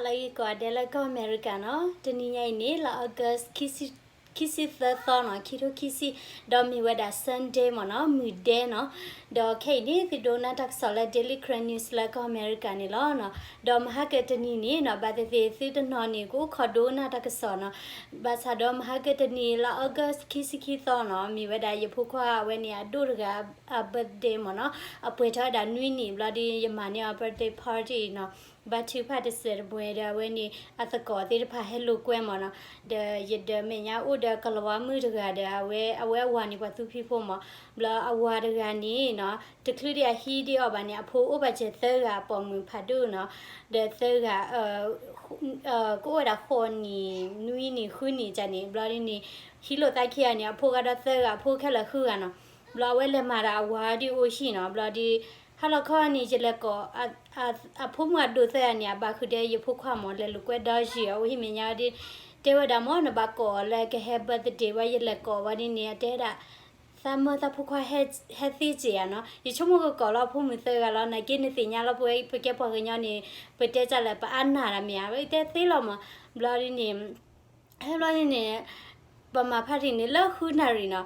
လၢဂ့ၤကိးဂၤဒဲးလၢကီၢ်အမဲရကၤနီၤ, တနံၤညါအံၤန့ၣ် လါ August ခံဆံသၢသီနီၤ, ခံထိခံဆံ, ဒီးမ့ၢ်ဝဲဒၣ် Sunday မ့ၢ်နီၤ, မုၢ်ဒဲနီၤ. ဒီးခဲအံၤန့ၣ် သုဒိကနၣ်တၢ်ကစီၣ်လၢ Daily Karen News လၢကီၢ်အမဲရကၤန့ၣ်လီၤ. ဒီးမဟါကတနံၤန့ၣ်နီၤ, ဘၣ်သ့ၣ်သ့ၣ်သုတနီၤန့ၣ် ကအိၣ်ခိးဒိကနၣ်တၢ်ကစီၣ်နီၤ. ဘၣ်ဆၣ်ဒီးမဟါကတနံၤ လါ August ခံဆံခံသီနီၤ, မ့ၢ်ဝဲဒၣ်ယဖိခွါအဝဲန့ၣ် အဒိၣ်တဂၤ အ birthday မ့ၢ်နီၤ, အပှဲၤထီၣ်ဝဲဒၣ်နွံနံၣ်ဘျီဒီး ယမၤန့ၢ်အီၤ birthday party နီၤ, ဘါထုကဖၣ်တစဲးတမှဲၤဒီး အဝဲန့ၣ် အသကိးသ့ၣ်တဖၣ်ဟဲလိာ်ကွဲမ့ၢ်နီၤ. ဒီးယဒၢးမဲာ်ညါအိၣ်ဒီးကလၤဝါမုၣ်တဂၤဒီး အဝဲ အဝဲအဝၤန့ၣ် ပှၤသူဖံးဖိမ့ၢ်, ဘျီအဝၤတဂၤန့ၣ်နီၤ, တချုးဒံးအဟံးဒံးအီၤဘၣ်န့ၣ် အဖိအိၣ်ဘၣ်စဲးသၢဂၤအပိာ်မုၣ်ဖးဒိၣ်နီၤ, ဒီးသၢဂၤ ကအိၣ်ဝဲဒၣ်ဃိးနံၣ် နွံနံၣ် ဃုနံၣ်န့ၣ်, ဘျီဒ်န့ၣ် ဟံးလိာ်သးခံဂၤန့ၣ် အဖိကဒီးသၢဂၤ, အဖိခဲလၢာ်ဃုဂၤနီၤ. ဘျီအဝဲလဲၤမၤဒီးအဝၤဒ်အိၣ်ဟံၣ်နီၤ, ဘျီဒီး ဟါလီၤခီန့ၣ် ယလဲၤကိး အဖိမုၣ်အဒိၣ်သၢဂၤန့ၣ် အဘၣ်ဃုာ်ဒီးယဖိခွါမ့ၢ်, လဲၤလိာ်ကွဲဒီးယံာ်အီၤ အိၣ်ဟံၣ်မဲာ်ညါဒီး တဲဝဲဒၣ်မ့ၢ် နဘၣ်ကိးအီၤလၢကဟဲ birthday ဝဲ ယလဲၤကိးဝဲဒ်န့ၣ် အတဲဒၣ် သးမၢသးဖိခွါဟဲသ့စ့ၢ်ဧါနီၤ, ယဆိကမိၣ်ကကိးလီၤအဖိမုၣ်သၢဂၤလီၤ, နာ်က့နသ့ၣ်ညါလီၤ ပဝဲပကဲပှၤကညီန့ၣ် ပတဲတၢ်လၢပအါနၢ်တမ့ၢ်ဧါ, တဲသ့လီၤမ့ၢ်. ဘျီဒ်န့ၣ် ဟဲဘျီဒ်န့ၣ် ပမၤဖးတံၢ်န့ၣ် လၢဃုနၣ်ရံၣ်နီၤ,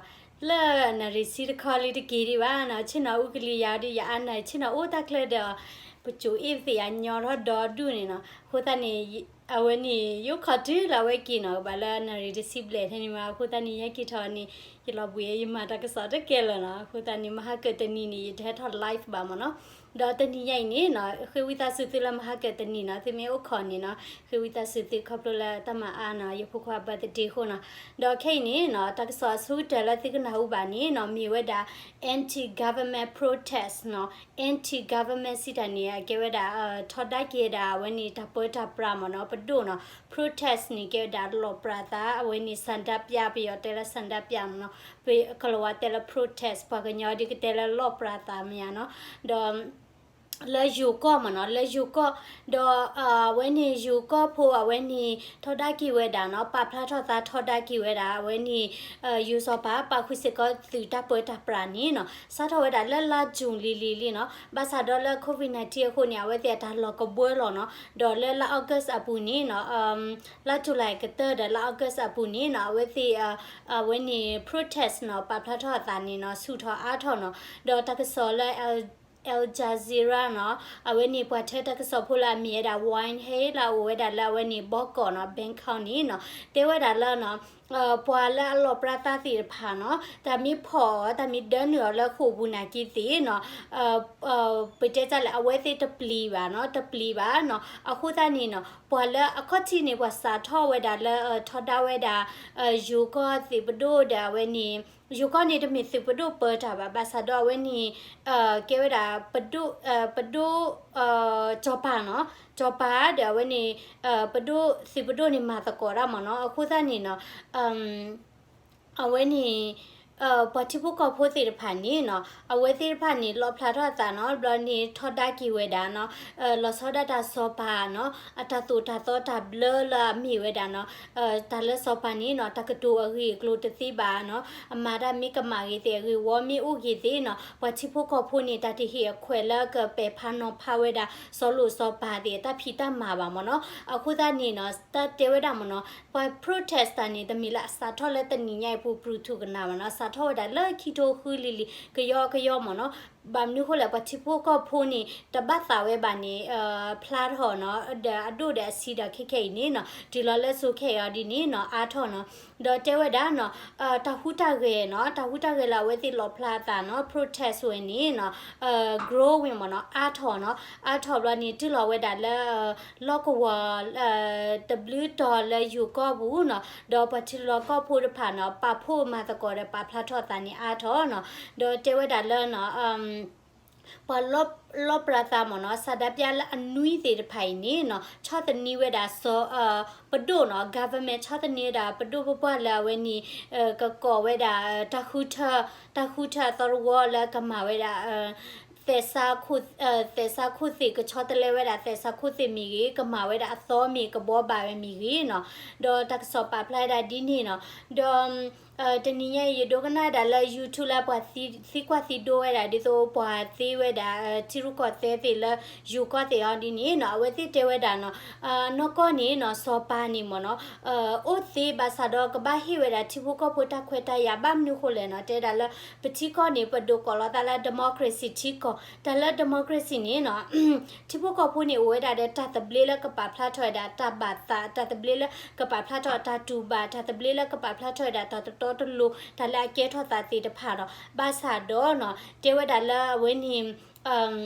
လၢနၣ်ရံၣ်ဆံတခီလံတက့ၤဒံးဘၣ်နီၤ, ဆ့ၣ်နီၤအူကလံၤယၤဒီး ယအါနၢ် ဆ့ၣ်နီၤအိၣ်တၢ်ချၢဒီး ပစိၤအ့ၣ်သ့ၣ်အညီထီၣ်ဒီဒူၣ်န့ၣ်နီၤ. အဃိသတးန့ၣ် အဝဲန့ၣ် ယအိၣ်ခိးတုၤလၢအဝဲက့ၤနီၤ, ကဘၣ်လၢနၣ်ရံၣ်တဆံဘျဲၣ်ထဲန့ၣ်မး, အဃိသတးန့ၣ် ယဟဲက့ၤထီၣ်န့ၣ် ယလီၤဘှံးယမၤတၢ်ကစီၣ်တကဲလၢာ်နီၤ. အဃိသတးန့ၣ် မဟါကတနံၤန့ၣ် ယတဟဲထီၣ် live ဘၣ်မ့ၢ်နီၤ. ဒီးတနံၤညါအံၤန့ၣ်နီၤ, ဃ့ဝံသးစူၤသုလၢမဟါကတနံၤနီၤ, သုမ့ၢ်အိၣ်ခိးန့ၣ်နီၤ, ဃ့ဝံသးစူၤသုခီဖျိလၢတၢ်မၤအါနီၤ, ယဖိခွါ birthday အဃိနီၤ. ဒီးခဲအံၤန့ၣ်နီၤ, တၢ်ကစီၣ်အဆိကတၢၢ်လၢသုကနၢ်ဟူဘၣ်န့ၣ်နီၤ, မ့ၢ်ဝဲဒၣ် anti government protest နီၤ, anti government စံးတၢ်န့ၣ် အကဲဝဲဒၣ် ထီဒါက့ၤဝဲဒၣ် အဝဲန့ၣ်တၢ်ပၢတၢ်ပြးမ့ၢ်နီၤ, ပဒိၣ်နီၤ. Protest န့ၣ် ကဲဝဲဒၣ်လီၣ်ပြးသး, အဝဲန့ၣ် ဆန္ဒပြ, ပယီၤတဲလၢ ဆန္ဒပြ မ့ၢ်နီၤ, ပကလၤဝါတဲလၢ protest, ပှၤကညီဒ်ကတဲလၢလီၣ်ပြးသးမ့ၢ်ဧါနီၤ. ဒီး လၢယိၤကီၢ်မ့ၢ်နီၤ, လၢယိၤကီၢ်, ဒီးအဝဲန့ၣ်ယိၤကီၢ်ဖိအဝဲန့ၣ် ထီဒါက့ၤဝဲဒၣ်နီၤ, ပာ်ဖျါထီၣ်သးထီဒါက့ၤဝဲဒၣ် အဝဲန့ၣ် ယိၤစီၤပၤ ပာ်ဃုာ်စ့ၢ်ကီးသုးတၢ်ပၢတၢ်ပြးန့ၣ်နီၤ, စးထီၣ်ဝဲဒၣ်လၢလါ June လံၤလံၤလံနီၤ, ဘၣ်ဆၣ်ဒီးလၢ COVID nineteen အဃိန့ၣ် အဝဲသ့ၣ်အတၢ်လီၤကဘှၢလီၤနီၤ, ဒီးလၢလါ August အပူၤန့ၣ်နီၤ, လါ July ကတၢၢ်ဒီးလါ August အပူၤန့ၣ်နီၤ, အဝဲသ့ၣ် အဝဲန့ၣ် protest နီၤ, ပာ်ဖျါထီၣ်အသးန့ၣ်နီၤ, ဆူၣ်ထီၣ်အါထီၣ်နီၤ, ဒီးတၢ်ကစီၣ်လၢ Al Jazeera နီၤ, အဝဲန့ၣ်ပှၤထၢတၢ်ကစီၣ်ဖိလၢအမ့ၢ်ဝဲဒၣ် Wayne Hay လၢအအိၣ်ဝဲဒၣ်လၢအဝဲန့ၣ် ဘီကီးနီၤ, Bangkok န့ၣ်နီၤ, တဲဝဲဒၣ်လၢနီၤ, ပှၤလၢအလီၣ်ပြးသးသ့ၣ်တဖၣ်နီၤ, တၢ်မ့ၢ်ဖီၣ်အီၤ တၢ်မ့ၢ်ဒၢနုာ်အီၤလၢဃိာ်ပူၤနာ်က့သ့ၣ်နီၤ, ပတဲတၢ်လဲၣ် အဝဲသ့ၣ်တပျံၤဘၣ်နီၤ, တပျံၤဘၣ်နီၤ. အဃိသတးန့ၣ်နီၤ, ပှၤလၢအခီၣ်ထံးန့ၣ် ပှၤစးထီၣ်ဝဲဒၣ်လၢ ထီဒါဝဲဒၣ် ယိၤကီၢ်သုးပဒိၣ်ဒီးအဝဲန့ၣ် ယိၤကီၢ်န့ၣ်တမ့ၢ်သုးပဒိၣ်ပၢတၢ်ဘၣ်, ဘၣ်ဆၣ်ဒီးအဝဲန့ၣ် ကဲဝဲဒၣ် ပဒိၣ် ပဒိၣ် စီၤပၤနီၤ, စီၤပၤဒီးအဝဲန့ၣ် ပဒိၣ် သုးပဒိၣ်န့ၣ်မၤသကိးတၢ်မ့ၢ်နီၤ. အဃိသတးန့ၣ်နီၤ, အဝဲန့ၣ် ပှၤထံဖိကီၢ်ဖိသ့ၣ်တဖၣ်န့ၣ်နီၤ, အဝဲသ့ၣ်တဖၣ်န့ၣ် လီၣ်ဖျါထီၣ်အသးနီၤ, ဘျီန့ၣ်ထီဒါက့ၤဝဲဒၣ်နီၤ, လီၤဆီဒၣ်တၢ်စီၤပၤနီၤ, အတၢ်သိၣ်တၢ်သီတၢ်ဘျၢလၢအမ့ၢ်ဝဲဒၣ်နီၤ, တၢ်လၢစီၤပၤန့ၣ်နီၤ, တၢ်ကတိၤအဂ့ၢ်အကျိၤတသ့ဘၣ်နီၤ, အမၤတၢ်မ့ၢ်ကမၣ်ဂ့ၤသ့ၣ် အဂ့ၢ်ဝီမ့ၢ်အိၣ်ဂ့ၤသ့ၣ်နီၤ, ပှၤထံဖိကီၢ်ဖိန့ၣ် တၢ်တဟ့ၣ်အခွဲးလၢကပဲာ်ဖးနီၤဖးဝဲဒၣ် စီၤလိၣ်စီၤပၤသ့ၣ် တၢ်ဖံးတၢ်မၤဘၣ်မ့ၢ်နီၤ. အဃိသတးန့ၣ်နီၤ, တၢ်တဲဝဲဒၣ်မ့ၢ်နီၤ, ပှၤ protest တၢ်န့ၣ် တမ့ၢ်လၢအစးထီၣ်လၢတနံၤညါအံၤပူၤ ပူၤထူၣ်ကနၣ်ဘၣ်နီၤ, စးထီၣ်ဝဲဒၣ်လၢခံထိဃုလံၤလံၤ ကယီကယီမ့ၢ်နီၤ. ဘၣ်မနုၤအဃိလဲၣ်, ပှၤထံဖိကီၢ်ဖိန့ၣ် တဘၣ်သးဝဲဘၣ်န့ၣ် ဖျါထီၣ်နီၤ, ဒီးအဒိၣ်ဒီးအဆံးဒီးခဲခဲအံၤန့ၣ်နီၤ, တုၤလီၤလၢစိၤခဲအံၤအီၤဒ်န့ၣ်နီၤ, အါထီၣ်နီၤ. ဒီးတဲဝဲဒၣ်နီၤ, တၢ်ဟူးတၢ်ဂဲၤနီၤ, တၢ်ဟူးတၢ်ဂဲၤလၢအဝဲသ့ၣ်လီၣ်ဖျါအသးနီၤ, protest ဝဲန့ၣ်နီၤ, growing မ့ၢ်နီၤ, အါထီၣ်နီၤ, အါထီၣ်ဘျီန့ၣ် တုၤလီၤဝဲဒၣ်လၢ လီၢ်ကဝီၤ တဘျုးတီၤလၢယိၤကီၢ်ပူၤနီၤ, ဒီးပှၤထံလီၢ်ကီၢ်ဖိတဖၣ်နီၤ, ပာ်ဖှိၣ်မၤသကိးဒီးပာ်ဖျါထီၣ်သးန့ၣ်အါထီၣ်နီၤ. ဒီးတဲဝဲဒၣ်လၢနီၤ, ပှၤလီၣ်ပြးသးမ့ၢ်နီၤ, ဆန္ဒပြလၢအနွံသ့ၣ်တဖၣ်အံၤန့ၣ်နီၤ, ဆီၣ်သနံးဝဲဒၣ် ပဒိၣ်နီၤ, government ဆီၣ်သနံးဝဲဒၣ် ပဒိၣ်ပပှၢ်လၢအဝဲန့ၣ် ကကိးဝဲဒၣ် တၢ်ဃုထၢ တၢ်ဃုထၢအသီတဝီလၢကမၤဝဲဒၣ် သဲးစးခိၣ်သ့ၣ် ကဆီတလဲဝဲဒၣ် သဲးစးခိၣ်သ့ၣ်မ့ၢ်ဂ့ၤ, ကမၤဝဲဒၣ်အသီမ့ၢ်ကဘီဘၣ်ဝဲမ့ၢ်ဂ့ၤနီၤ, ဒီးတၢ်ကစီၣ်ပာ်ဖျါဝဲဒၣ်ဒ်န့ၣ်နီၤ, ဒီး တနံၤညါအံၤ ယဒိကနၣ်ဒၣ်လၢ YouTube လၢပှၤသံကွၢ်သံဒိဝဲဒၣ် ဒ်သိးပှၤသ့ဝဲဒၣ် ထံရူၢ်ကီၢ်သဲးသ့ၣ်လၢ ယိၤကီၢ်သဲးအီၤဒ်န့ၣ်နီၤ အဝဲသ့ၣ်တဲဝဲဒၣ်နီၤ နီၢ်ကီၢ်န့ၣ်နီၤ စီၤပၤန့ၣ်မ့ၢ်နီၤ အိၣ်သ့ဘၣ်ဆၣ်ဒီးကဘၣ်ဟ့ၣ်ဝဲဒၣ်ထံဖိကီၢ်ဖိတၢ်ခွဲးတၢ်ယာ် ဘၣ်မနုၤဃိလဲၣ်နီၤ တဲဒၣ်လၢ ပထံကီၢ်န့ၣ် ပဒိးကိးလီၤသးလၢ democracy ထံကီၢ် တၢ်လၢ democracy န့ၣ်နီၤ ထံဖိကီၢ်ဖိန့ၣ် အိၣ်ဝဲဒၣ်ဒီးတၢ်သဘျ့လၢကပာ်ဖျါထီၣ်ဝဲဒၣ်တၢ်ဘၣ်သး တၢ်သဘျ့လၢကပာ်ဖျါထီၣ်တၢ်တူၢ်ဘၣ် တၢ်သဘျ့လၢကပာ်ဖျါထီၣ်ဝဲဒၣ်တၢ်တတီတလိၤ တၢ်လၢအကဲထီၣ်သးသ့ၣ်တဖၣ်ဒီး ဘၣ်ဆၣ်ဒီးနီၤ တဲဝဲဒၣ်လၢအဝဲန့ၣ်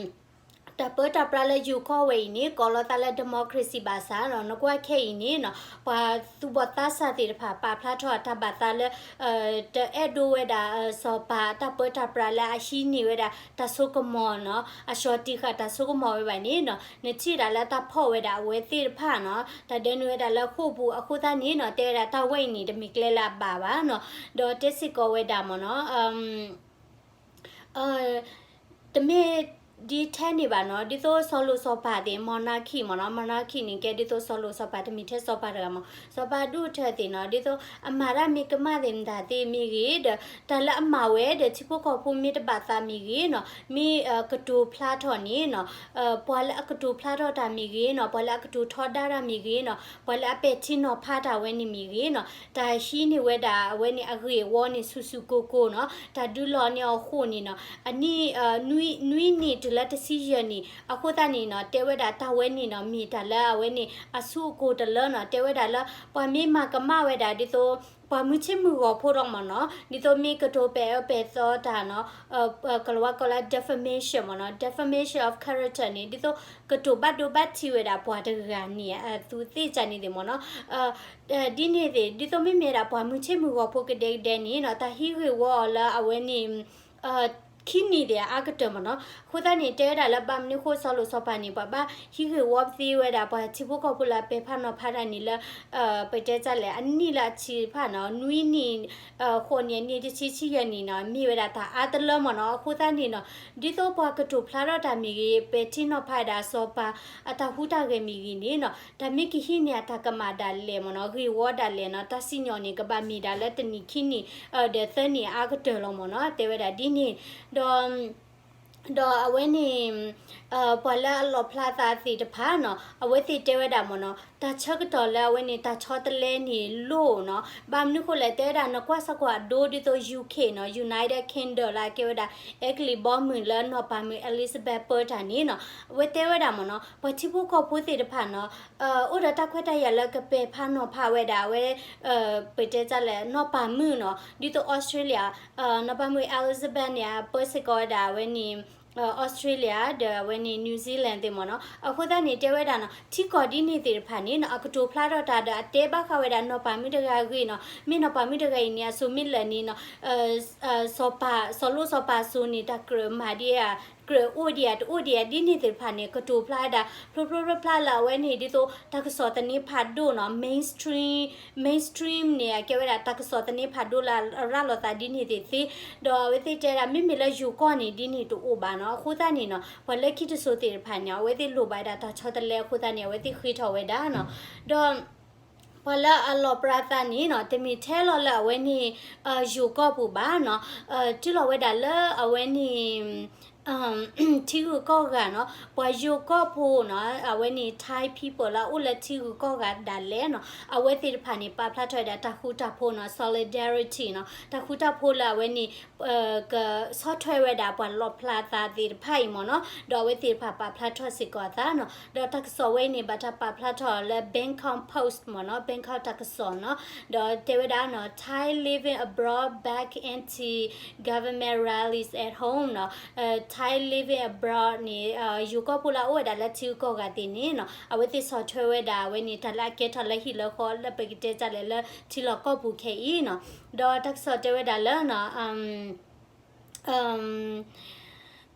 တၢ်ပၢတၢ်ပြးလၢယိၤကီၢ်ဝဲအံၤန့ၣ် ကိးလီၤသးလၢ democracy ဘၣ်ဆၣ်နီၤ နကွၢ်ခဲအံၤန့ၣ်နီၤ ပှၤသူၣ်ဘီၣ်သးစၢ်သ့ၣ်တဖၣ် ပာ်ဖျါထီၣ်အတၢ်ဘၣ်သးလၢ တအဲၣ်ဒိးဝဲဒၣ် စီၤပၤတၢ်ပၢတၢ်ပြးလၢအဟံးန့ၢ်ဝဲဒၣ် တၢ်စိကမီၤနီၤ အလျှော်တံၢ်ဃာ်တၢ်စိကမီၤဝဲဘၣ်န့ၣ်နီၤ နထံၣ်ဒၣ်လၢတၢ်ဖီၣ်ဝဲဒၣ်အဝဲသ့ၣ်တဖၣ်နီၤ တၢ်ဒၢနုာ်ဝဲဒၣ်လၢဃိာ်ပူၤအဃိသတးန့ၣ်နီၤ တဲဝဲဒၣ်တၢ်ဝဲအံၤန့ၣ် တမ့ၢ်ကျဲလၢအဘၣ်ဘၣ်နီၤ ဒီးတဲစ့ၢ်ကီးဝဲဒၣ်မ့ၢ်နီၤ တမ့ၢ်ဒ်ထဲန့ၣ်ဘၣ်နီၤ ဒ်သိးစီၤလိၣ်စီၤပၤသ့ၣ် monarchy မ့ၢ်နီၤ monarchy န့ၣ် ကဲဒ်သိးစီၤလိၣ်စီၤပၤ တမ့ၢ်ထဲစီၤပၤတဂၤမ့ၢ် စီၤပၤဒူၣ်အထၢသ့ၣ်နီၤ ဒ်သိးအမၤတၢ်မ့ၢ်ကမၣ်သ့ၣ်မတၤသ့ၣ်မ့ၢ်ဂ့ၤဒီး တၢ်လၢအမၤဝဲဒီးထံဖိကီၢ်ဖိမ့ၢ်တဘၣ်သးမ့ၢ်ဂ့ၤနီၤ မ့ၢ်ကတိၤဖျါထီၣ်န့ၣ်နီၤ ပှၤလၢအကတိၤဖျါထီၣ်တၢ်မ့ၢ်ဂ့ၤနီၤ ပှၤလၢအကတိၤထီဒါတၢ်မ့ၢ်ဂ့ၤနီၤ ပှၤလၢအပဲာ်ထံနီၤဖးတၢ်ဝဲန့ၣ်မ့ၢ်ဂ့ၤနီၤ တၢ်ဟံးန့ၢ်ဝဲဒၣ်အဝဲန့ၣ်အဂ့ၢ်အဝီန့ၣ် ဆူၣ်ဆူၣ်ကိၢ်ကိၢ်နီၤ တၢ်ဒုးလီၤန့ၢ်အီၤဃိာ်န့ၣ်နီၤ အနံၣ် နွံနံၣ်တုၤလၢတဆံယဲၢ်နံၣ် အဃိသတးန့ၣ်နီၤ တဲဝဲဒၣ်တၢ်ဝဲန့ၣ်နီၤ မ့ၢ်တၢ်လၢအဝဲန့ၣ် အဆူၣ်အကိၢ်တလၢနီၤ တဲဝဲဒၣ်လၢ ပှၤမ့ၢ်မၤကမၣ်ဝဲဒၣ်ဒ်သိး ပှၤမုၢ်ဆ့ၣ်မုၢ်ဂီၤဖိဒီးမ့ၢ်နီၤ ဒ်သိးမ့ၢ်ကတိၤပဲာ်အၢပဲာ်သီတၢ်နီၤ ကလၤဝါကိးလၢ defamation မ့ၢ်နီၤ defamation of character န့ၣ် ဒ်သိးကတိၤဘၣ်ဒိဘၣ်ထံးဝဲဒၣ်ပှၤတဂၤန့ၣ် အသူးသ့ၣ်ကန့ၣ်သ့ၣ်မ့ၢ်နီၤ ဒ်န့ၣ်သ့ၣ် ဒ်သိးမ့မ့ၢ်ဒၣ်ပှၤမုၢ်ဆ့ၣ်မုၢ်ဂီၤဖိကဒဲကဒဲန့ၣ်နီၤ တၢ်ဟံးဂ့ၢ်ဝီအီၤလၢအဝဲန့ၣ် ခံနံၣ်သ့ၣ်အါကတၢၢ်မ့ၢ်နီၤ အဃိသတးန့ၣ် တဲဝဲဒၣ်လၢဘၣ်မနုၤဃိစီၤလိၣ်စီၤပၤန့ၣ် ပှၤဘၣ်ဟံးဂ့ၢ်ဝီသ့ဝဲဒၣ် ပှၤထံဖိကီၢ်ဖိလၢအပဲာ်ဖးနီၤဖးတၢ်န့ၣ်လၢ ပတဲတၢ်လဲၣ် အနံၣ်လၢအဆံးတဖၣ်နီၤ နွံနံၣ် ဃိးနံၣ် အနံၣ်တဆံဆံယဲၢ်နံၣ်နီၤ မ့ၢ်ဝဲဒၣ်တၢ်အါတလၢမ့ၢ်နီၤ အဃိသတးန့ၣ်နီၤ ဒ်သိးပှၤကတိၤဖျါထီၣ်တၢ်မ့ၢ်ဂ့ၤ ပဲာ်ထံနီၤဖးဒၣ်စီၤပၤအတၢ်ဟူးတၢ်ဂဲၤမ့ၢ်ဂ့ၤန့ၣ်နီၤ တၢ်မ့ၢ်ကဟံးန့ၢ်အတၢ်ကမၣ်ဒၣ်လဲာ်မ့ၢ်နီၤ ဂ့ၢ်ဝီဒၣ်လဲာ်နီၤ တၢ်စံၣ်ညီၣ်န့ၣ်ကဘၣ်မ့ၢ်ဒၣ်လၢတနံၣ်ခံနံၣ် ဒီးသၢနံၣ်အါကတၢၢ်လီၤမ့ၢ်နီၤ တဲဝဲဒၣ်ဒ်န့ၣ် ဒီး ဒီးအဝဲန့ၣ် ပှၤလၢအလီၣ်ဖျါသးသ့ၣ်တဖၣ်နီၤ အဝဲသ့ၣ်တဲဝဲဒၣ်မ့ၢ်နီၤ တၢ်ဆၢကတီၢ်လၢအဝဲန့ၣ် တၢ်ဆီတလဲန့ၣ်လိၣ်နီၤ ဘၣ်မနုၤဃိလဲၣ် တဲဝဲဒၣ် နကွၢ်စ့ၢ်ကီးအဒိဒ်သိး UK နီၤ United Kingdom လၢအကဲဝဲဒၣ် အဲကလံးဘီမုၢ်လၢနီၢ်ပၤမုၣ် Elizabeth ပၢတၢ်န့ၣ်နီၤ အဝဲတဲဝဲဒၣ်မ့ၢ်နီၤ ပှၤထံဖိကီၢ်ဖိသ့ၣ်တဖၣ်နီၤ အိၣ်ဒီးတၢ်ခွဲးတၢ်ယာ်လၢကပဲာ်ဖးနီၤဖးဝဲဒၣ် အဝဲ ပတဲတၢ်လဲၣ် နီၢ်ပၤမုၣ်နီၤ ဒ်သိး Australia နီၢ်ပၤမုၣ် Elizabeth န့ၣ် အပၢဆ့ၣ်ကီးဝဲဒၣ်အဝဲန့ၣ် Australia ဒီးအဝဲန့ၣ် New Zealand သ့ၣ်မ့ၢ်နီၤ အဃိသတးန့ၣ် တဲဝဲဒၣ်နီၤ ထံကီၢ်ဒ်န့ၣ်သ့ၣ်တဖၣ်န့ၣ်နီၤ အကတိၤဖျါထီၣ်တၢ်ဒီးအတဲဘၣ်ဃးဝဲဒၣ်နီၢ်ပၤမုၣ်တဂၤအဂ့ၢ်နီၤ မ့ၢ်နီၢ်ပၤမုၣ်တဂၤအံၤန့ၣ် အစိၤမ့ၢ်လၢာ်န့ၣ်နီၤ စီၤပၤ စီၤလိၣ်စီၤပၤစိၤန့ၣ် တၢ်ကြၢးမၤဒ်ဧါ ကြၢးအိၣ်ဒံးဧါ တအိၣ်ဒံးဧါ ဒ်န့ၣ်သ့ၣ်တဖၣ်န့ၣ် ကတိၤဖျါဝဲဒၣ် ဖျိဖျိဖျါဖျါလၢအဝဲန့ၣ် ဒ်သိးတၢ်ကစီၣ်သန့ဖးဒိၣ်နီၤ mainstream mainstream န့ၣ် အကဲဝဲဒၣ်တၢ်ကစီၣ်သန့ဖးဒိၣ်လၢအရၤလီၤသးဒ်န့ၣ်သ့ၣ်သ့ ဒီးအဝဲသ့ၣ်တဲဒၣ် မ့မ့ၢ်လၢယိၤကီၢ်န့ၣ် ဒ်န့ၣ်တအိၣ်ဘၣ်နီၤ အဃိသတးန့ၣ်နီၤ ပှၤလၢခံတစိၤသ့ၣ်တဖၣ်န့ၣ် အဝဲသ့ၣ်လိၣ်ဘၣ်ဝဲဒၣ်တၢ်ဆီတလဲအဃိသတးန့ၣ် အဝဲသ့ၣ်ဃ့ထီၣ်ဝဲဒၣ်နီၤ ဒီး ပှၤလၢအလီၣ်ပြးသးန့ၣ်နီၤ တမ့ၢ်ထဲလီၤလၢအဝဲန့ၣ် ယိၤကီၢ်ပူၤဘၣ်နီၤ တုၤလီၤဝဲဒၣ်လၢအဝဲန့ၣ် ထံဂုၤကီၢ်ဂၤနီၤ ပှၤယိၤကီၢ်ဖိနီၤ အဝဲန့ၣ် Thai people လၢအအိၣ်လၢထံဂုၤကီၢ်ဂၤဒၣ်လဲာ်နီၤ အဝဲသ့ၣ်တဖၣ်န့ၣ် ပာ်ဖျါထီၣ်ဝဲဒၣ်တၢ်ဃူတၢ်ဖိးနီၤ solidarity နီၤ တၢ်ဃူတၢ်ဖိးလၢအဝဲန့ၣ် ကဆီၣ်ထွဲဝဲဒၣ်ပှၤလီၣ်ဖျါသးသ့ၣ်တဖၣ်အံၤမ့ၢ်နီၤ ဒီးအဝဲသ့ၣ်တဖၣ်ပာ်ဖျါထီၣ်စ့ၢ်ကီးအသးနီၤ ဒီးတၢ်ကစီၣ်ဝဲအံၤန့ၣ် ဘၣ်တၢ်ပာ်ဖျါထီၣ်လၢ Bangkok Post မ့ၢ်နီၤ Bangkok တၢ်ကစီၣ်နီၤ ဒီးတဲဝဲဒၣ်နီၤ Thai living abroad back anti-government rallies at home နီၤ Thai living abroad န့ၣ် ယိၤကီၢ်ဖိလၢအအိၣ်ဝဲဒၣ်လၢထံဂုၤကီၢ်ဂၤသ့ၣ်န့ၣ်နီၤ အဝဲသ့ၣ်ဆီၣ်ထွဲဝဲဒၣ်အဝဲန့ၣ် တၢ်လၢအကဲထီၣ်လၢဟံၣ်လၢဃီလၢပကတဲတၢ်လဲၣ်လၢထံလီၢ်ကီၢ်ပူၤခဲအံၤနီၤ ဒီးတၢ်ကစီၣ်တဲဝဲဒၣ်လၢနီၤ အမ် အမ်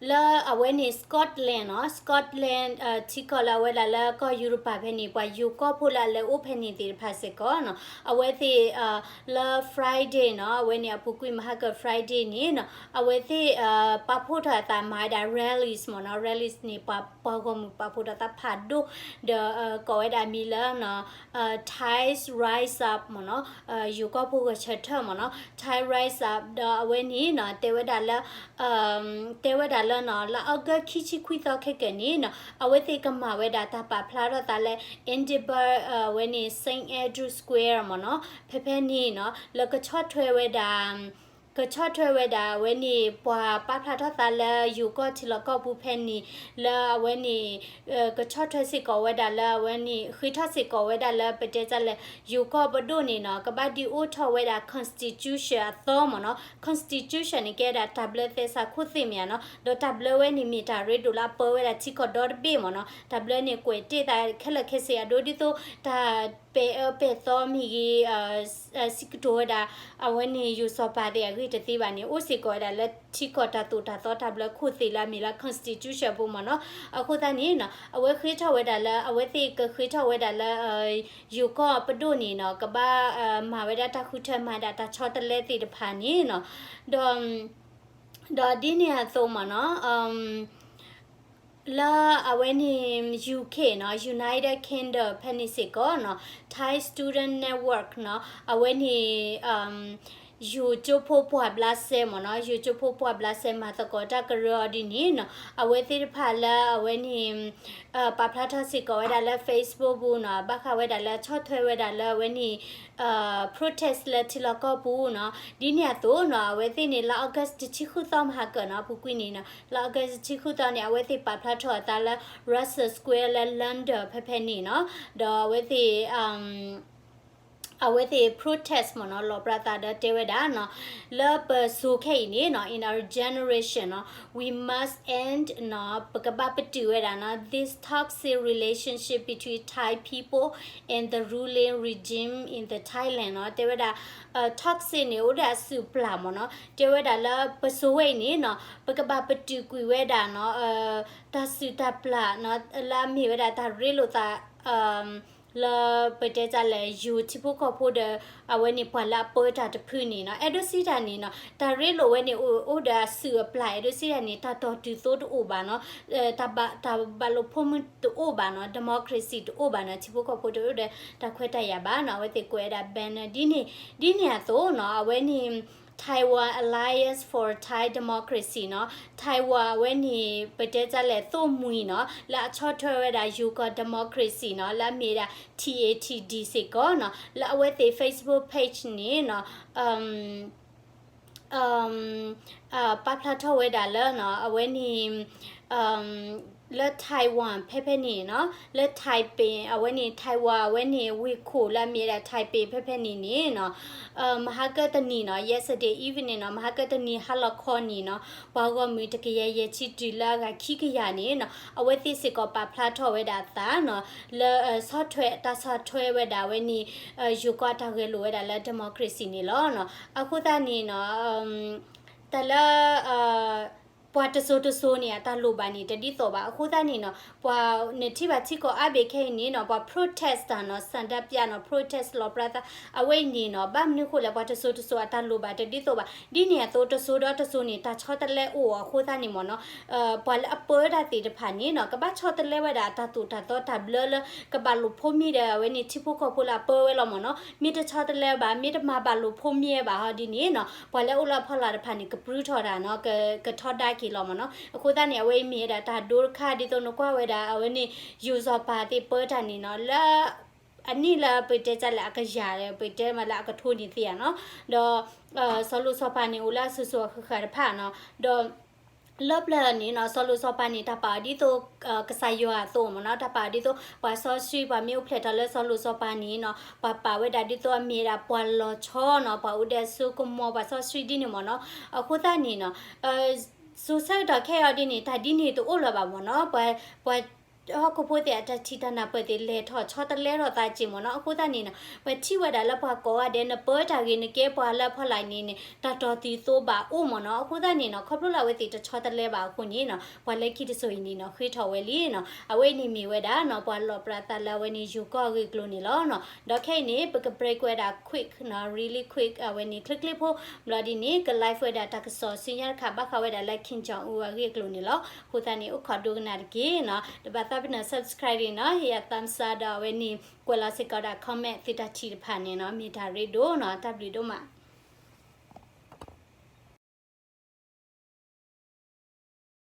လၢအဝဲန့ၣ် Scotland နီၤ, Scotland ထံကီၢ်လၢအဝဲဒၣ်လၢကီၢ်ယူရပၤဖဲန့ၣ် ပှၤယိၤကီၢ်ဖိလၢအလဲၤအိၣ်ဖဲန့ၣ်သ့ၣ်တဖၣ်စ့ၢ်ကီးနီၤ, အဝဲသ့ၣ် လၢ Friday နီၤ, အဝဲန့ၣ်အပူၤကွံာ်မဟါက Friday န့ၣ်နီၤ, အဝဲသ့ၣ် ပာ်ဖှိၣ်ထီၣ်အသးမၤဝဲဒၣ် rallies မ့ၢ်နီၤ, rallies န့ၣ် ပှၤ ပှၤဂီၢ်မုၢ်ပာ်ဖှိၣ်ထီၣ်သးဖးဒိၣ် ဒီး ကိးဝဲဒၣ်မံၤလၢ Thai Rise Up မ့ၢ်နီၤ, ယိၤကီၢ်ဖိဂဲၤဆၢထၢၣ်မ့ၢ်နီၤ, Thai Rise Up ဒီးအဝဲန့ၣ်နီၤ တဲဝဲဒၣ်လၢ တဲဝဲဒၣ်လၢနီၤ လါ August ခံဆံခွံသီခဲကနံၣ်နီၤ အဝဲသ့ၣ်ကမၤဝဲဒၣ်တၢ်ပာ်ဖျါထီၣ်သးလၢ Edinburgh အဝဲန့ၣ် Saint Andrew Square မ့ၢ်နီၤ, ဖဲဖဲန့ၣ်နီၤ လၢကဆီၣ်ထွဲဝဲဒၣ် ကဆီၣ်ထွဲဝဲဒၣ်အဝဲန့ၣ် ပှၤပာ်ဖျါထီၣ်သးလၢယိၤကီၢ်ထံလီၢ်ကီၢ်ပူၤဖဲန့ၣ် လၢအဝဲန့ၣ် ကဆီၣ်ထွဲစ့ၢ်ကီးဝဲဒၣ်လၢအဝဲန့ၣ် ဃ့ထီၣ်စ့ၢ်ကီးဝဲဒၣ်လၢပတဲတၢ်လၢ ယိၤကီၢ်ပဒိၣ်န့ၣ်နီၤ ကဘၣ်ဒုးအိၣ်ထီၣ်ဝဲဒၣ် constitution အသီမ့ၢ်နီၤ, constitution န့ၣ်ကဲဒၣ်တၢ်ဘျၢသဲစးခိၣ်သ့ၣ်မ့ၢ်ဧါနီၤ, ဒီးတၢ်ဘျၢဝဲန့ၣ်မ့ၢ်တၢ်ရ့ဒိၣ်လၢအပၢဝဲဒၣ်ထံကီၢ်ဒီတဘ့ၣ်မ့ၢ်နီၤ, တၢ်ဘျၢန့ၣ်ကွဲးတ့ၢ်သးခဲလၢာ်ခဲဆ့အဒိဒ်သိး တၢ်ပဲာ်အၢပဲာ်သီမ့ၢ်ဂ့ၤ စံးကတိၤဝဲဒၣ် အဝဲန့ၣ်ယိၤစီၤပၤသ့ၣ်အဂ့ၢ်တသ့ဘၣ်န့ၣ် အိၣ်စ့ၢ်ကီးဝဲဒၣ်လၢထံကီၢ်တၢ်သိၣ်တၢ်သီတၢ်ဘျၢခိၣ်သ့ၣ်လၢအမ့ၢ်လၢ constitution ပူၤမ့ၢ်နီၤ, အဃိသတးန့ၣ်နီၤ အဝဲဃ့ထီၣ်ဝဲဒၣ်လၢ အဝဲသ့ၣ်ကဃ့ထီၣ်ဝဲဒၣ်လၢ ယိၤကီၢ်ပဒိၣ်န့ၣ်နီၤ ကဘၣ်မၤဝဲဒၣ်တၢ်ဃုထၢမၤဒၣ်တၢ်ဆီတလဲသ့ၣ်တဖၣ်န့ၣ်နီၤ, ဒီး ဒီးဒ်န့ၣ်အသိးမ့ၢ်နီၤ လၢအဝဲန့ၣ် UK နီၤ United Kingdom ဖဲန့ၣ်စ့ၢ်ကီးနီၤ Thai Student Network နီၤ အဝဲန့ၣ် ယိၤကၠိဖိပှၢ်ဘျါစဲမ့ၢ်နီၤ ယိၤကၠိဖိပှၢ်ဘျါစဲမၤသကိးတၢ်ကရၢအီၤဒ်န့ၣ်နီၤ အဝဲသ့ၣ်တဖၣ်လၢအဝဲန့ၣ် ပာ်ဖျါထီၣ်စ့ၢ်ကီးဝဲဒၣ်လၢ Facebook ပူၤနီၤ ဘၣ်ဃးဝဲဒၣ်လၢဆီၣ်ထွဲဝဲဒၣ်လၢအဝဲန့ၣ် protest လၢထံလီၢ်ကီၢ်ပူၤနီၤ ဒ်န့ၣ်အသိးနီၤ အဝဲသ့ၣ်န့ၣ် လါ August တဆံဃုသီမဟါကၢ်နီၤ အပူၤကွံာ်န့ၣ်နီၤ လါ August တဆံဃုသီန့ၣ် အဝဲသ့ၣ်ပာ်ဖျါထီၣ်အသးလၢ Russell Square လၢ London ဖဲဖဲန့ၣ်နီၤ ဒီးအဝဲသ့ၣ် အဝဲသ့ၣ် protest မ့ၢ်နီၤ လီၤပြးသးဒီးတဲဝဲဒၣ်နီၤ လၢပစိၤခဲအံၤန့ၣ်နီၤ in our generation နီၤ we must end နီၤ ပကဘၣ်ပတုာ်ဝဲဒၣ်နီၤ this toxic relationship between Thai people and the ruling regime in the Thailand နီၤ တဲဝဲဒၣ် toxic န့ၣ် အိၣ်ဒီးအစုၣ်အပျၢ်မ့ၢ်နီၤ တဲဝဲဒၣ်လၢပစိၤဝဲအံၤန့ၣ်နီၤ ပကဘၣ်ပတုာ်ကွံာ်ဝဲဒၣ်နီၤ တၢ်စုၣ်တၢ်ပျၢ်နီၤ လၢအမ့ၢ်ဝဲဒၣ်တၢ်ရ့လိာ်သး လၢပတဲတၢ်လဲၣ် ယိၤထံဖိကီၢ်ဖိဒီး အဝဲန့ၣ်ပှၤလၢအပၢတၢ်တဖုန့ၣ်နီၤ အဲၣ်ဒိးစံးတၢ်န့ၣ်နီၤ တၢ်ရ့လိာ်ဝဲန့ၣ် အိၣ်ဒီးအစုၣ်အပျၢ် အဲၣ်ဒိးစံးတၢ်န့ၣ် တၢ်တီၢ်တုၤသိတအိၣ်ဘၣ်နီၤ တၢ်ဘၣ်လိာ်ဖိးမုၢ်တအိၣ်ဘၣ်နီၤ democracy တအိၣ်ဘၣ်နီၤ ထံဖိကီၢ်ဖိတအိၣ်ဒီးတၢ်ခွဲးတၢ်ယာ်ဘၣ်နီၤ အဝဲသ့ၣ်ကွဲးဝဲဒၣ် banner ဒ်န့ၣ် ဒ်န့ၣ်အသိးနီၤ အဝဲန့ၣ် Taiwan Alliance for Thai Democracy နီၤ Taiwan အဝဲန့ၣ် ပတဲတၢ်လဲၣ် သိၣ်မှံၤနီၤ လၢအဆီၣ်ထွဲဝဲဒၣ် ယိၤကီၢ် democracy နီၤ လၢအမ့ၢ်ဝဲဒၣ် T A T D စ့ၢ်ကီးနီၤ လၢအဝဲသ့ၣ် Facebook page န့ၣ်နီၤ ပာ်ဖျါထီၣ်ဝဲဒၣ်လၢနီၤ အဝဲန့ၣ် လၢ Taiwan ဖဲဖဲန့ၣ်နီၤ လၢ Taipei အဝဲန့ၣ် Taiwan အဝဲန့ၣ် ဝ့ၢ်ခိၣ်လၢအမ့ၢ်ဝဲဒၣ် Taipei ဖဲဖဲန့ၣ်န့ၣ်နီၤ မဟါကတနံၤနီၤ yesterday evening နီၤ မဟါကတနံၤဟါလီၤခီန့ၣ်နီၤ ပှၤဂီၢ်မုၢ်တကယၤယဲၢ်ဆံတုၤလၢအဂၤခံကယၤန့ၣ်နီၤ အဝဲသ့ၣ်စ့ၢ်ကီးပာ်ဖျါထီၣ်ဝဲဒၣ်အသးနီၤ လၢဆီၣ်ထွဲ တၢ်ဆီၣ်ထွဲဝဲဒၣ်အဝဲန့ၣ် ယိၤကီၢ်တၢ်ဂဲၤလိာ်ဝဲဒၣ်လၢ democracy န့ၣ်လီၤ. အဃိသတးန့ၣ်နီၤ တၢ်လၢ ပှၤတစိၤတစိၤန့ၣ် အတၢ်လိၣ်ဘၣ်န့ၣ် တဒ်သိးဘၣ်. အဃိသတးန့ၣ်နီၤ ပှၤနထံၣ်ဘၣ်ထံကီၢ်အါဘ့ၣ်ခဲအံၤန့ၣ်နီၤ ပှၤ protest တၢ်နီၤ ဆန္ဒပြ နီၤ protest လီၤပြးသး အဝဲအံၤန့ၣ်နီၤ ဘၣ်မနုၤဃိလဲၣ် ပှၤတစိၤတစိၤအတၢ်လိၣ်ဘၣ်တဒ်သိးဘၣ်. ဒ်န့ၣ်အသိး တစိၤဒီးတစိၤန့ၣ် တၢ်ဆီတလဲအိၣ်အဃိသတးန့ၣ်မ့ၢ်နီၤ ပှၤလၢအပၢတၢ်သ့ၣ်တဖၣ်န့ၣ်နီၤ ကဘၣ်ဆီတလဲဝဲဒၣ်တၢ်သိၣ်တၢ်သီတၢ်ဘျၢလၢ ကဘၣ်လိာ်ဖိးမံဒီး အဝဲန့ၣ်ထံဖိကီၢ်ဖိလၢအပၢဝဲလီၤမ့ၢ်နီၤ. မ့ၢ်တဆီတလဲဘၣ် မ့ၢ်တမၤဘၣ်လိာ်ဖိးမံဝဲဘၣ်ဟီဒ်န့ၣ်နီၤ ပှၤလၢအအိၣ်လၢအဖီလာ်တဖၣ်န့ၣ် ကပြုၢ်ထီၣ်တၢ်နီၤ ကထီဒါက့ၤလီၤမ့ၢ်နီၤ. အဃိသတးန့ၣ် အဝဲအံၤမ့ၢ်ဝဲဒၣ်တၢ်ဒိတခါ ဒ်သိးနကွၢ်ဝဲဒၣ် အဝဲန့ၣ် ယိၤစီၤပၤသ့ၣ်ပၢတၢ်န့ၣ်နီၤ လၢ အနံၣ်လၢပတဲတၢ်လၢအကယၤဒီး ပတဲမးလၢအကထိန့ၣ်သ့ဧါနီၤ. ဒီး စီၤလိၣ်စီၤပၤန့ၣ် အိၣ်လၢအစိၤစိၤအဃၣ်ဃၣ်တဖၣ်နီၤ. ဒီး လၢပျၢၤန့ၣ်နီၤ စီၤလိၣ်စီၤပၤန့ၣ် တၢ်ပာ်အီၤဒ်သိး ကစၢ်ယွၤအသိးမ့ၢ်နီၤ. တၢ်ပာ်အီၤဒ်သိး ပှၤစီဆှံ ပှၤမ့ၢ်အိၣ်ဖျဲၣ်ထီၣ်လၢစီၤလိၣ်စီၤပၤန့ၣ်နီၤ ပှၤပာ်ဝဲဒၣ်ဒ်သိးအမ့ၢ်ဝဲဒၣ်ပှၤလီၤဆီနီၤ ပှၤအိၣ်ဒီးအစိကမီၤ ပှၤစီဆှံဒ်န့ၣ်မ့ၢ်နီၤ. အဃိသတးန့ၣ်နီၤ စိၤဆၢကတီၢ်ခဲအံၤဒ်န့ၣ် တၢ်ဒ်န့ၣ်တအိၣ်လၢၤဘၣ်မ့ၢ်နီၤ. ပှၤ ပှၤ ဟီၣ်ခိၣ်ဖိသ့ၣ်အတၢ်ထံၣ်တၢ်နၢ်ပၢၢ်သ့ၣ် လဲၤထီၣ်ဆီတလဲထီၣ်သးက့ၢ်မ့ၢ်နီၤ. အဃိသတးန့ၣ်နီၤ ပထံၣ်ဝဲဒၣ်လၢပှၤကိးဂၤဒဲး နပၢတၢ်ဂ့ၤ နကဲပှၤလၢအဖီလာ်န့ၣ်န့ၣ် တၢ်တီၢ်သံသိဘၣ်အိၣ်မ့ၢ်နီၤ. အဃိသတးန့ၣ်နီၤ ခီဖျိလၢအဝဲသ့ၣ်တဆီတလဲဘၣ်အဃိန့ၣ်နီၤ ပှၤလၢခံတစိၤအံၤန့ၣ်နီၤ ဃ့ထီၣ်ဝဲလံနီၤ. အဝဲအံၤန့ၣ်မ့ၢ်ဝဲဒၣ်နီၤ ပှၤလီၣ်ပြးသးလၢအဝဲန့ၣ် ယိၤကီၢ်အဂ့ၢ်အကျိၤန့ၣ်လီၤနီၤ. ဒီးခဲအံၤန့ၣ် ပက break ဝဲဒၣ် quick နီၤ really quick အဝဲန့ၣ် ချ့ချ့ဖိ ဘျီဒ်န့ၣ် က live ဝဲဒၣ်တၢ်ကစီၣ်ဆူညါတခါ ဘၣ်ဃးဝဲဒၣ်လၢ Kim Jong Un အဂ့ၢ်အကျိၤန့ၣ်လီၤ. အဃိသတးန့ၣ် အိၣ်ခိးဒိကနၣ်တက့ၢ်နီၤ. တဘၣ်သးပ့ၤနီၣ် subscribe နီၤ ဟ့ၣ်ယၤ thumbs up ဒီးအဝဲန့ၣ် ကွဲးလီၤစ့ၢ်ကီးဒၣ် comment သုတၢ်ထံၣ်တဖၣ်န့ၣ်နီၤ မ့ၢ်တၢ်ရ့ဒိၣ်နီၤ. တၢ်ဘျုးဒိၣ်မး.